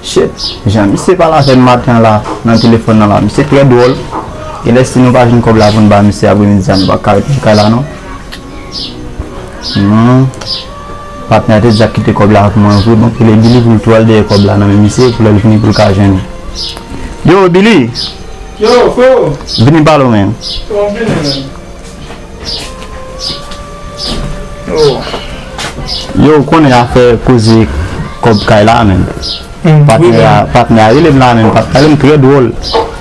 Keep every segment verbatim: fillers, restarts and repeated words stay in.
Shit, jan misye pale avè m maten an la, nan telefòn nan la, misye trè dwòl. Genlè si nou pa jwenn kòb la pou n ba misye apremidi a, nou pa ka ret nan kay la non. Hmm. Patnè a te di ap kite kòb la ak mwen vre, donk rele Billy pou l tou al dèyè kòb la nan men misye, pou lè l vini pou l ka jwenn li. Yo, Billy! Yo, freo! Vini m pale w, men. Kòman w vini, men? Oh. Yo, ou konnen afè koze kòb kay la, men. Mm, wi, patnè a, men patnè a rele m la, men patnè a rele m trè dwòl.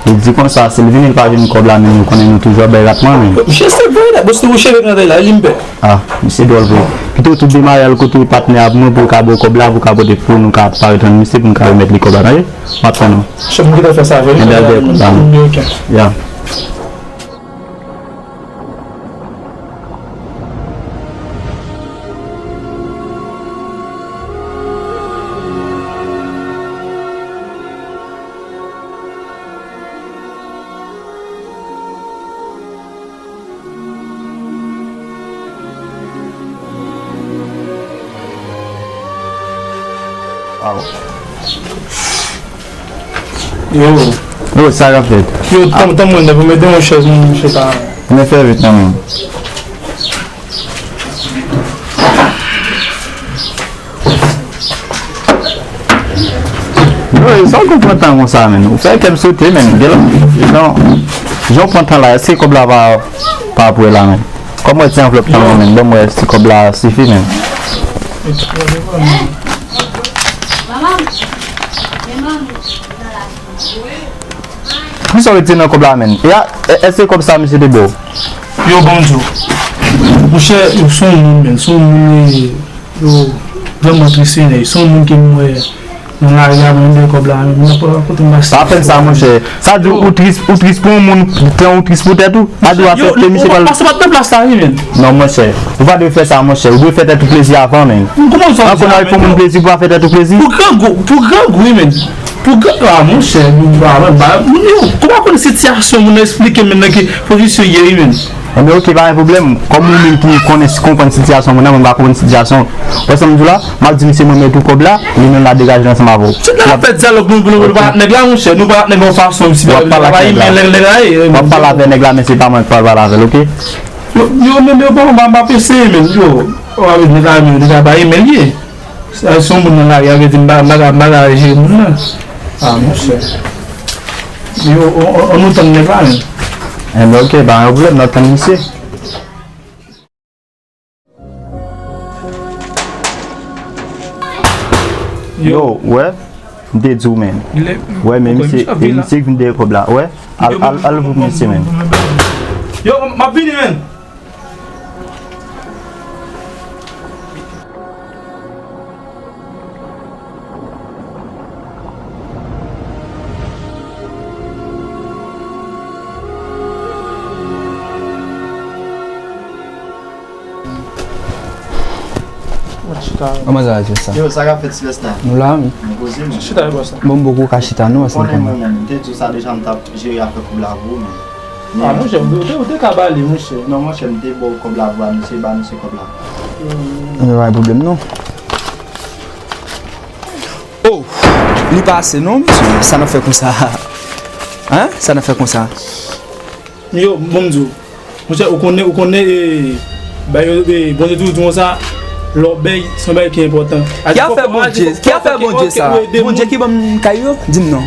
Li di konsa, si l vini, li pa jwenn kòb la, men nou konnen nou toujou ap bay ratman, men. Misye se vre, la, bòs nou cheve nan la, li m pè. Ah, misye dwòl vre. Pito w tou demare al kote patnè a pou mwen, pou l ka ba w kòb la, pou w ka pote pou nou ka parèt rann misye, pou nou ka remèt li kòb la, tande? M ap tann ou. Chèf, m gentan fè sa avè li. Ebyen, al dèyè kòb la, men. Ok. Ya. Aw. Yo. Yo, sa k ap fèt? Yo, tanm, tanm mwen, tanm mwen, mete yon chèz, mwen, mwen chita. Men fè vit, non, men. Yo, sa w konn pran tan konsa, men. Ou fè kè m sote, men. Gen lòt, non. Jan w pran tan la, èske kòb la pa, pa prè la, men? Kòm mwen ti anvlòp nan men, men, ban m wè si kòb la sifi, men. Kisa w retire nan kòb la, men? E a, e, èske kòb sa misye te ba w? Yo, ban m di w. Monchè, yo se yon moun, men, se yon moun, yo vrèman tris, men, se yon moun ke m wè nan lari a, mwen, m bay kòb la, men, m pa kote m pase. Pa fè sa, monchè. Sa di w, ou tris, ou tris pou yon moun, tan ou tris pou tèt ou. Pa di w asepte misye pral. Yo, ou pa, ou pa nan plas la, wi, men. Non, monchè. Ou pa dwe fè sa, monchè. Ou dwe fè tèt ou plezi avan, men. Kòman sa? An konnen pou moun plezi, pou pa fè tèt ou plezi. Pou grangou, pou grangou, wi, men. Pou gran, a, monchè, nou, a, ba, ba, moun yo, kòman konnen sitiyasyon moun nan, eksplike m nan ki pozisyon ye, wi, men. Enben, oke, pa gen pwoblèm. Kòm ou menm ki konnen, konprann sitiyasyon moun nan, mwen pa konprann sitiyasyon. Wè sa m di w la? M ap di misye mwen mete w kòb la, li menm l ap degaje l ansanm avè w. Se nan afè dyalòg nou, nou, nou pa ak nèg la, monchè, nou pa ak nèg yon fason, si w ap pale ak nèg la. W ap pale avè nèg la, men se pa mwen k pral pale avè l, oke? Yo, yo, menm yo, bon, m ap eseye, men, yo, w ap nèg la, men, deja pa email ye. Sa, si yon moun nan lari a vle di m pa, m pa ka, m pa ka jere moun nan. A, monchè. Yo, on, on, on nou tann nèg la, men. Enben, oke, pa gen pwoblèm, n ap tann misye. Yo, wè, m te di w, men. Wè, men misye, e misye k vin dèyè kòb la, wè. Al, al, al pou misye, men. Yo, m ap vini, men. Kòman sa va, Tristan? Yo, sa k ap fèt, Silvesta? Nou la, wi. Nou poze, men. Chita, bòs la. Bon, m poko ka chita, non, paske m konnen. Ou konnen mwen menm, m te di w sa deja, m t ap jere afè kòb la pou ou, men. A, monchè, ou te, ou te ka ba li, monchè. Non, monchè, m te ba w kòb la pou anonse, ba anonse kòb la. Enben, pa gen pwoblèm, non. Oh, li pa ase, non, mesye. Sa n ap fè konsa? Hein? Sa n ap fè konsa? Yo, bon, m di w. Monchè, ou konnen, ou konnen, e, ba yo, e, Bondye toujou di konsa, lòbèy, se yon bagay ki enpòtan. Ki afè Bondye? Ki afè Bondye sa? Bondye ki ban m kay yo? Di m non.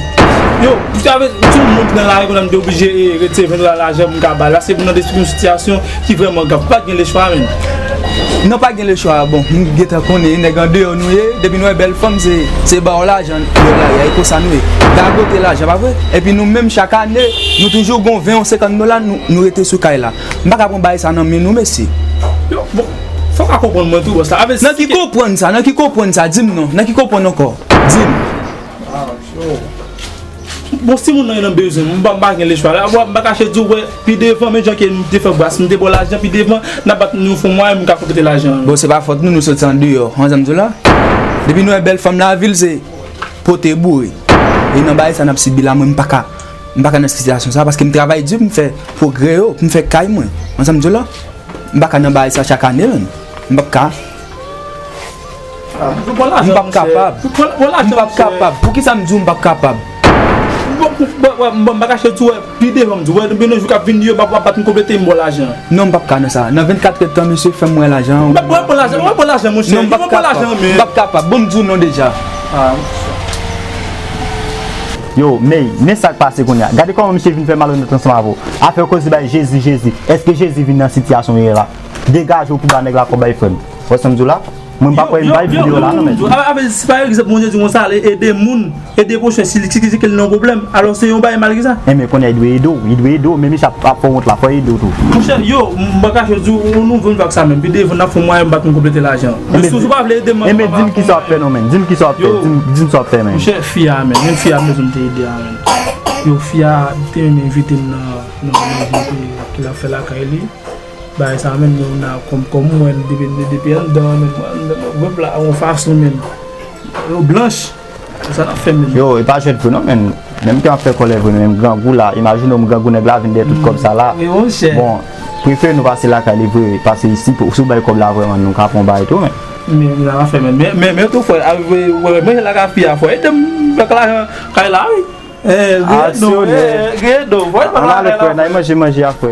Yo, pou sa vle, si yon moun ki nan lari konsa, m te oblije, e, retire ven dola lajan pou m ka ba l la, se pou nan de yon sitiyasyon ki vrèman grav. Ou pa t gen lechwa, menm. Non, pa gen lechwa, bon, m gentan konnen, nèg andeyò nou ye, depi nou wè bèl fanm, se, se ba w lajan, yo lari a, e konsa nou ye. Gagote lajan, pa vre? Epi nou menm, chak ane, nou toujou gon ven yon senkant dola, nou, nou rete sou kay la. M pa ka pran bagay sa nan men nou, mesye. Yo, bon, fò w ka konprann mwen tou, bòs la. Nan ki konprann sa? Nan ki konprann sa? Di m non. Nan ki konprann ankò? Di m. Ah, yo. Bon, si moun nan nan bezwen, m pa, m pa gen lechwa. La, m pa kache di w, wè, pi devan, men jan ke m te fè bras, m te ba w lajan, pi devan, n a bat nou fon mwayen, m ka konplete lajan an. Bon, se pa fòt nou, nou soti andeyò. Ou konprann sa m di w la? Depi nou wè bèl fanm lavil, se pote boure. E nan bagay sa n ap sibi la, mwen, m pa ka, m pa ka nan sitiyasyon sa, paske m travay di pou m fè pwogrè yo, pou m fè kay mwen. Ou konprann sa m di w la? M pa ka nan bagay sa chak ane, menm. M p ap ka. M p ap kapab. M p ap kapab. Poukisa m di w m p ap kapab? Bon, m pa kache tou, wè, pi devan m di w, wè, gen yon jou k ap vini, yo p ap bat m konplete, m ba w lajan. Non, m p ap ka nan sa. Nan vennkat èdtan, mesye, fè m wè lajan. Mwen pran lajan, mwen pran lajan, monchè. Non, m p ap kapab. M p ap kapab. Bon, m di w non deja. Yo, men, men sa k pase kounye a. Gade kòman misye vin fè malonèt ansanm avè w. Afè koze bay Jezi, Jezi. Èske Jezi vin nan sitiyasyon w ye la? Degaje w pou ba nèg la kòb la, frè m. Wè sa m di w la? Mwen m pa kwè, m pa videyo la non, men. Avè, si pa egzanp, Bondye di konsa, ale ede moun, ede pwochen, si li, si, si, si ke li nan pwoblèm, alò se yon bagay mal ki sa. Enben, kounye a, li dwe ede w, li dwe ede w, men misye ap, ap fè w wont la, fò ede w tou. Monchè, yo, m pa kache di w, nou vin vag sa menm, pi devan n ap fè yon mwayen m bat m konplete lajan. Enben, si w pa vle ede m, enben, di m kisa w ap fè non, men. Di m kisa w ap fè, di m, di m sa w ap fè, men. Monchè, fi a, men, menm fi a m bezwen m te ede a, men. Yo, fi a te menm envite m nan, nan, nan, nan, ki l ap fè lakay li. Bagay sa menm, nou nan kòm, kòm mwen, depi, depi anndan, menm, menm, wèb la, yon fason, menm. Yo blanch. Sa n ap fè menm. Yo, e pa jwèt vre non, menm. Menm ke w ap fè kòlè vre, menm grangou la, imajine w grangou nèg la vin dèyè tout kòb sa la. Wi, monchè. Bon, prefere nou pase lakay li vre, pase isi, pou, si w bay kòb la vrèman, nou ka pran bagay tou, men. Men, men, sa n ap fè menm. Men, men, men, tou fò, a, wè, wè, manje lakay fi a fò. Ede m, fè kòb la, kay la, wi. Eh, griye do, eh, griye do. Ann ale, frè, n al manje, manje a, frè.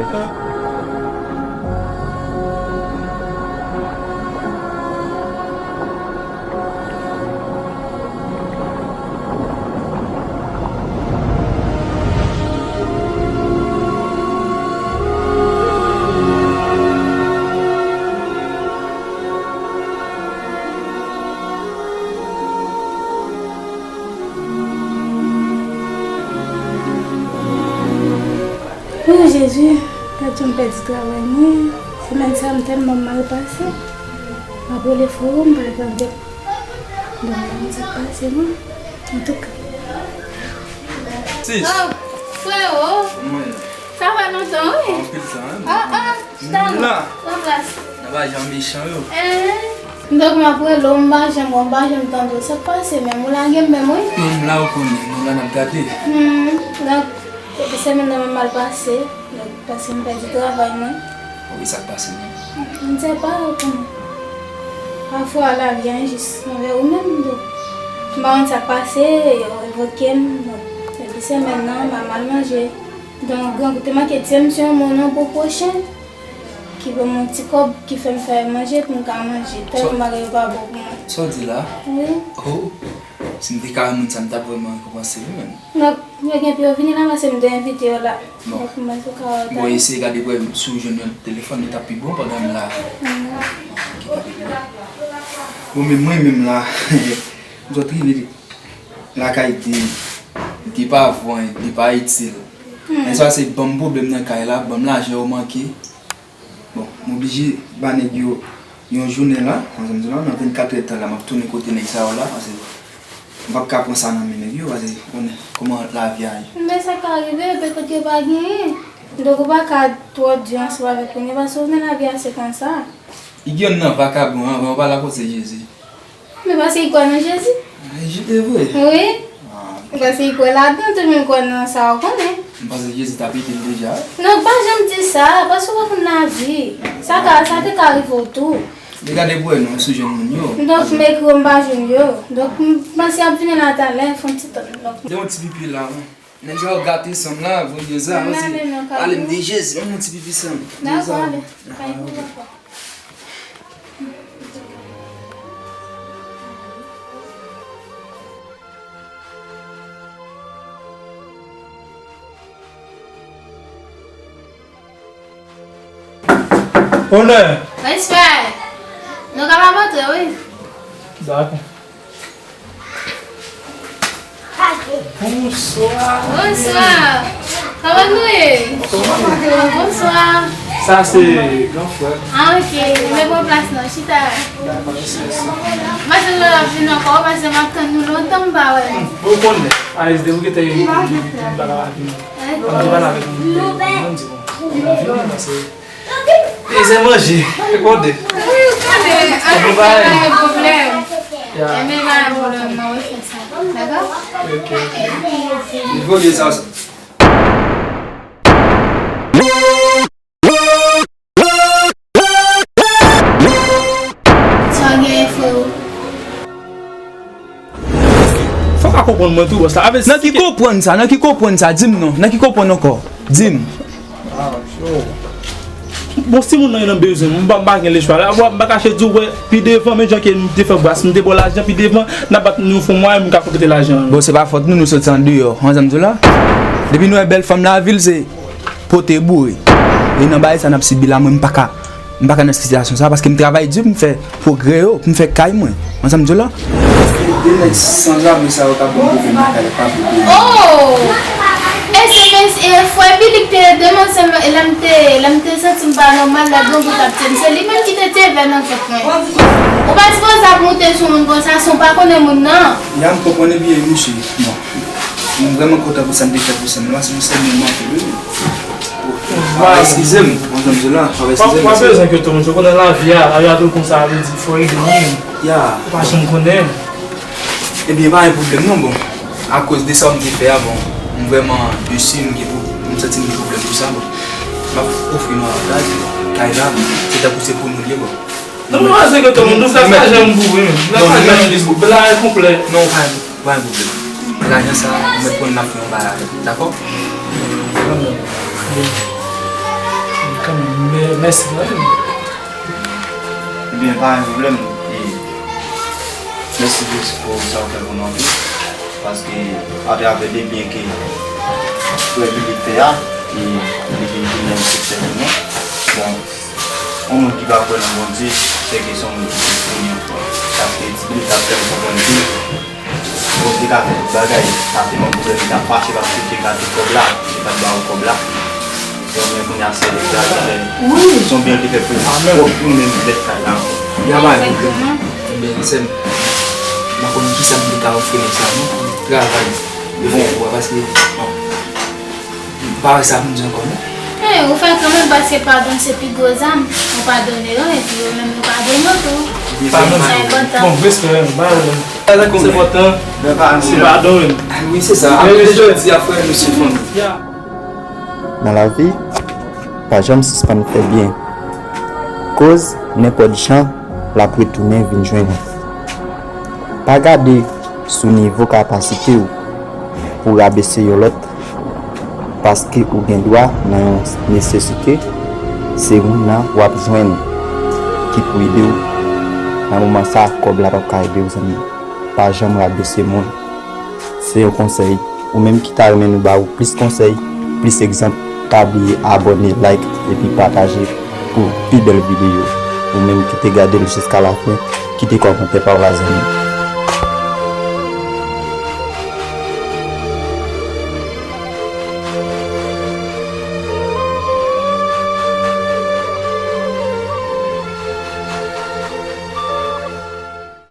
O Jezi, gad jan m pèdi travay mwen. Semèn sa a m tèlman mal pase. M ap rele frè m, m pa tande. Donk, m di pase mwen. Antouka. Sis. Oh, freo. Kòman w ye? Sa fè lontan, wi. Anpil tan, wi. Ah, ah. Chita non. Pran plas. N ap ajan mechan yo. Eh. Donk m ap rele w, m pa janm wè w, m pa janm tande w. Sa k pase menm? Ou lage m menm, wi. Non, m la, ou konnen. Nou la, n ap gade. Hmm. Donk, depi semèn nan m mal pase. Donk, paske m pèdi travay mwen. Wi, sa k pase menm? M se pa, ou konnen. Pafwa, lavi a enjis anvè ou menm, donk. M pa konn sa k pase, yo revoke m, donk. Depi semèn nan, m pa mal manje. Donk, grangou te manke di m se yon mo non pou pwochen. Ki ban m yon ti kòb, ki fè m fè manje pou m ka manje. Tèlman bagay yo pa bon pou mwen. Sa w di la? Wi. Oh, si m te ka wè moun sa, m t ap vrèman rekonpanse wi, menm. Donk, yo gen pou yo vini la, paske m te envite yo la. Bon. Donk, mwen sou ka wè. Bon, eseye gade pou wè si w jwenn yon telefòn, li t ap pi bon pandan m la. Ki t ap pi bon. Bon, men mwen menm la, m sot rive lakay de, de pa vwen, de pa itil. Men sa se ban m pwoblèm nan kay la, ban m lajan yo manke. Bon, m oblije ba nèg yo yon jounen la, jan m di w la, nan vennkat èdtan la, m ap tounen kote nèg sa yo la, paske m p ap ka pran sa nan men nèg yo, paske ou konnen kòman lavi a ye. Men sa ka rive, petèt yo pa genyen. Donk ou pa ka twò di ansanm avèk moun yo, paske ou konnen lavi a se konsa. Li gen youn nan vakabon an, ou pa la kote Jezi. Men paske li kwè nan Jezi. Jezi te vre? Wi. Ah. Paske li kwè ladan, tout moun kwè nan sa, ou konnen. M panse Jezi t ap ede l deja. Non, pa janm di sa, paske ou pa konn lavi. Sa ka, sa te ka rive w tou. Li gade pou wè non, si w jwenn moun yo. Donk, m ekri yo, m pa jwenn yo. Donk, m panse y ap vini la talè, fè yon ti tan. Donk, gen yon ti pipi la, wi. Nèg sa yo gate san m la, voye sa, ale, m di Jezi, ban m yon ti pipi san m. Dakò, ale. Onè! Respè! Nou kapab antre, wi. Dakò. Bonswa. Bonswa. Kòman nou ye? Kòman nou ye? Bonswa. Sa se gran frè m. Ah, ok. Men pran plas nan, chita. Dakò, mèsi, mèsi. Mwen se nou ap vin ankò, paske m ap tann nou lontan, m pa wè nou. Ou konnen, Ais, depi w gentan vin, m pa ka pa vini. An nou pale avèk moun, moun di bon, m vini, paske e se manje, e kote? Wi, ou konnen, an nou pa gen pwoblèm. Ya. Enben pa gen pwoblèm, mwen wè fè sa. Dakò? Ok, ok. Li voye sa, sa. Sa w genyen, freo? Pa konprann mwen tou, bòs la. Avè, nan ki konprann sa? Nan ki konprann sa? Di m non. Nan ki konprann ankò? Di m. Ah, yo. Bon, si moun nan nan bezwen m, m pa, m pa gen lechwa la. Bon, m pa kache di w, wè, pi devan, men jan ke m te fè bras, m te ba w lajan, pi devan, n ap bat nou fon mwa, m ka pote lajan an. Bon, se pa fòt nou, nou soti andeyò. An, sa m di w la. Depi nou wè bèl fanm lavil, se pote boure. E nan bagay sa n ap sibi la, mwen, m pa ka. M pa ka nan sitiyasyon sa, paske m travay di pou m fè pwogrè yo, pou m fè kay mwen. Ansanm di w la. Paske de nèg sanzave sa yo k ap ban m pwoblèm nan kay la, pa pou de nèg. Oh! E se men, e, frè Billy k te ede m ansanm, e lè m te, lè m te santi m pa nòmal, lè Grangou t ap tiye m, se li menm ki te tiye vè nan vant mwen. Ou pa sipoze ap moute sou moun konsa san w pa konnen moun nan. Ya, m konprann, ebyen, mesye, bon. M vrèman kontan pou sa m te fè pou sè m nan, se yon sè m renmen anpil, wi. W ap eskize m, bon, jan m di w la, w ap eskize m, mesye. W ap bezwen ke tout moun, ou konnen lavi a, lavi a tou konsa, vle di, fò ede moun. Ya. Ou pa janm konnen. Ebyen, pa gen pwoblèm non, bon. Akoz de sa w m te fè a, bon, m vrèman desi, m gen pwo-, m santi m gen pwoblèm pou sa, bon. M ap ofri nou avantaj, kay la, se tankou se pou nou l ye, bon. Non, non, se ke tout moun, nou fè sa janm pou wi, men. Nou fè sa janm pou wi, la e konplè. Non, pa gen, pa gen pwoblèm. Lajan sa, nou mèt konn n ap fè yon bagay avè l, dakò? Kanmenm. Kanmenm, mè-, mèsi, wi. Ebyen, pa gen pwoblèm. E, mèsi pou sa w fè pou nou tou. Paske, atravè de byen ke frè Billy fè a, e li vin tounen yon sektè pou nou. Bon, yon moun ki pa kwè nan Bondye, se ke se yon moun ki te kouri ankò. Paske Ti Billy t ap fè m konprann ke Bondye ka fè tout bagay. Sa te yon pwoblèm, li t ap fache paske te gate kòb la, li pa t ba ou kòb la. Bon, men kounye a se li k la genlè. Wi. Se yon byen li te fè pou pwòp nou menm ki mèt kay la ankò. Ya ba li. Egzakteman. Ebyen, sè m, m pa konn kisa m te ka ofri nèg sa non, pou travay. Li fè pou ou, paske, bon, m pa wè sa pou m di ankò non. Hey, ou fè kanmenm paske padon se pi gwo zam. Ou padone yo, epi yo menm yo padone w tou. Sa enpòtan. Bon, respè, ba yo. Se enpòtan. Se padon, wi. Wi, se sa. Apre jodi a, frè, nou se fanmi. Nan lavi, pa janm sispann fè byen. Koz, nenpòt jan, l ap retounen vin jwenn ou. Pa gade sou nivo kapasite w pou w rabese yon lòt, paske ou gen dwa nan yon nesesite, se moun nan w ap jwenn ki pou ede w. Nan moman sa, kòb la p ap ka ede w, zanmi. Pa janm rabese moun. Se yon konsèy. Ou menm ki ta renmen nou ba ou plis konsèy, plis egzanp, pa bliye abòne, like, epi pataje pou pi bèl videyo. Ou menm ki te gade l jiska lafen, kite kòmantè pa w la, zanmi.